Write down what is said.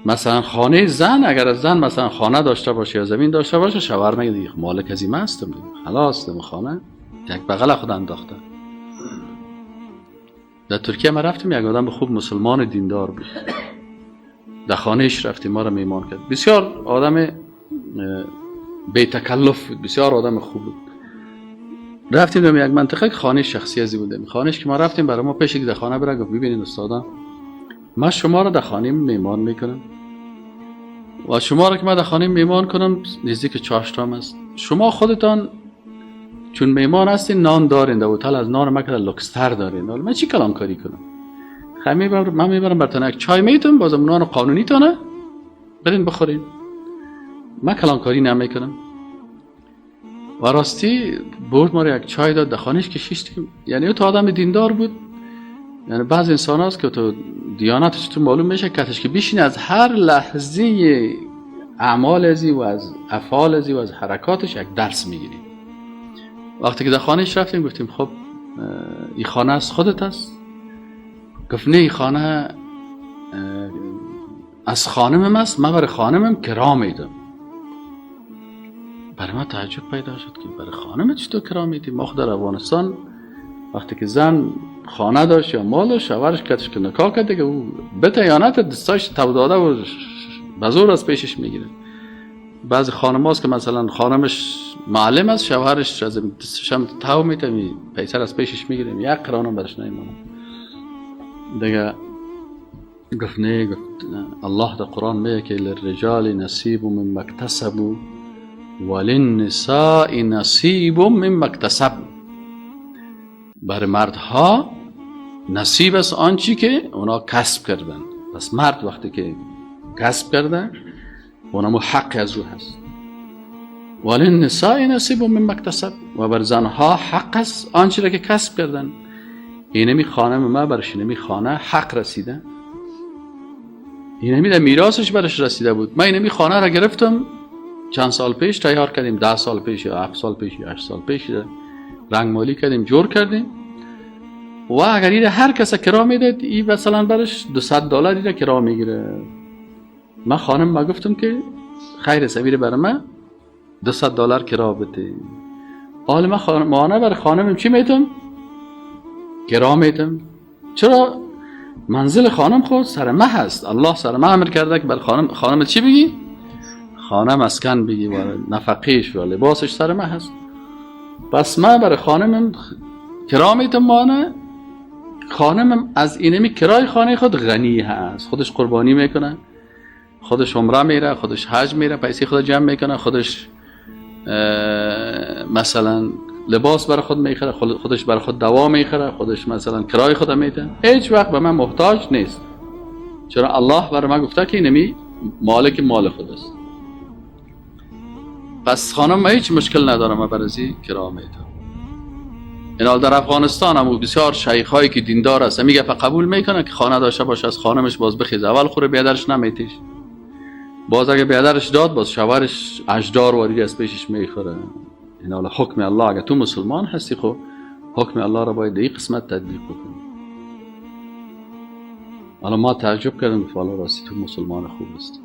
مثلا خانه زن، اگر از زن مثلا خانه داشته باشه یا زمین داشته باشه، شوهر میگه دیگه مالک از این هستم دیگه، خلاص دم خانه یک بغل خود انداخته. در ترکیه ما رفتیم، یک آدم خوب مسلمان دیندار بود، در خانهش رفتیم، ما را میمان کرد. بسیار آدم بی تکلف بود، بسیار آدم خوب بود. رفتیم در یک منطقه که خانه شخصی ازی بود. خانهش که ما رفتیم برای ما پیش که در خانه بره، گفت ببینید استادم، من شما را در خانه میمان میکنم و شما را که من در خانه میمان کنم نزدیک چاشتام است. شما خودتان چون میمان هستین نان دارین، در هتل از نان ما که لکستر دارین، حالا من چی کلام کاری کنم؟ من میبرم براتون یک چای میتم، بازم نان قانونی تانه برین بخورین، من کلانکاری نمیکنم. و راستی برد ما رو یک چای داد، در خانهش کشیشتیم. یعنی او تا آدم دیندار بود. یعنی بعض انسان هاست که تو دیانتش تو معلوم میشه کتش که بیشین از هر لحظه اعمال ازی و از افعال ازی و از حرکاتش یک درس میگیری. وقتی که در خانهش رفتیم گفتیم خب این خانه از خودت است؟ گفت نه، این خانه از خانمم است، من برای خانمم کرا میدم. برای من تعجب پیدا شد که برای خانمت چطور کرا میدی؟ ما خود در افغانستان وقتی که زن خانه داشت یا مال داشت، شوهرش کتش که نکاح کرده که او بته یا نه دستاش تب داده و بزور از پیشش میگیره. بعضی خانم هاست که مثلا خانمش معلم است، شوهرش از دستش هم تاو میته، پیسر از پیشش میگیره، یک قرانم برش نمیمونه دیگه. گفت نه، گفت الله در قرآن میگه که للرجال نصیب مما اکتسبوا وللنساء نصیب مما اکتسب. برای مردها نصیب است آنچی که اونا کسب کردن. پس مرد وقتی که کسب کرده اونمو حق از او هست. وللنساء نصیب مما اکتسب، و بر زنها حق است آنچی را که کسب کردن. اینمی خانم ما برش اینمی خانه حق رسیده، اینمی در میراثش برش رسیده بود. من اینمی خانه را گرفتم چند سال پیش، تیار کردیم، 10 سال پیش یا 7 سال پیش یا 8 سال پیش رنگ مالی کردیم، جور کردیم. و اگر این هر کس کرا میده، این مثلا برش $200 ایره کرا میگیره. من خانم ما گفتم که خیر سویره برای من $200 کرا بده. حالا من خانم برای خانمم چی میتم؟ کرا میتم. چرا؟ منزل خانم خود سر ما هست. الله سر ما امر کرده که بر خانم چی بگی؟ خانم مسکن بگی و نفقیش و لباسش سر ما هست. پس من برای خانمم کرا میتم، مانه خانمم از اینمی کرای خانه خود غنی هست، خودش قربانی میکنه، خودش عمره میره، خودش حج میره، پیسه خود جمع میکنه، خودش مثلا لباس برای خود میخره، خودش برای خود دوا میخره، خودش مثلا کرای خود میده، هیچ وقت به من محتاج نیست. چرا؟ الله برای من گفته که اینمی مالک مال خود است. پس خانم من هیچ مشکل ندارم، من برای کرا میدم. این در افغانستان هم بسیار شیخ هایی که دیندار است میگه قبول میکنه که خانه داشته باشه، از خانمش باز بخیز، اول خوره بیادرش نمیتیش، باز اگه بیادرش داد باز شوهرش اجدار وارد از پیشش میخوره. این حالا حکم الله، اگه تو مسلمان هستی خب حکم الله را باید این قسمت تطبیق بکنی. حالا ما تعجب کردیم که حالا راستی تو مسلمان خوب هستی.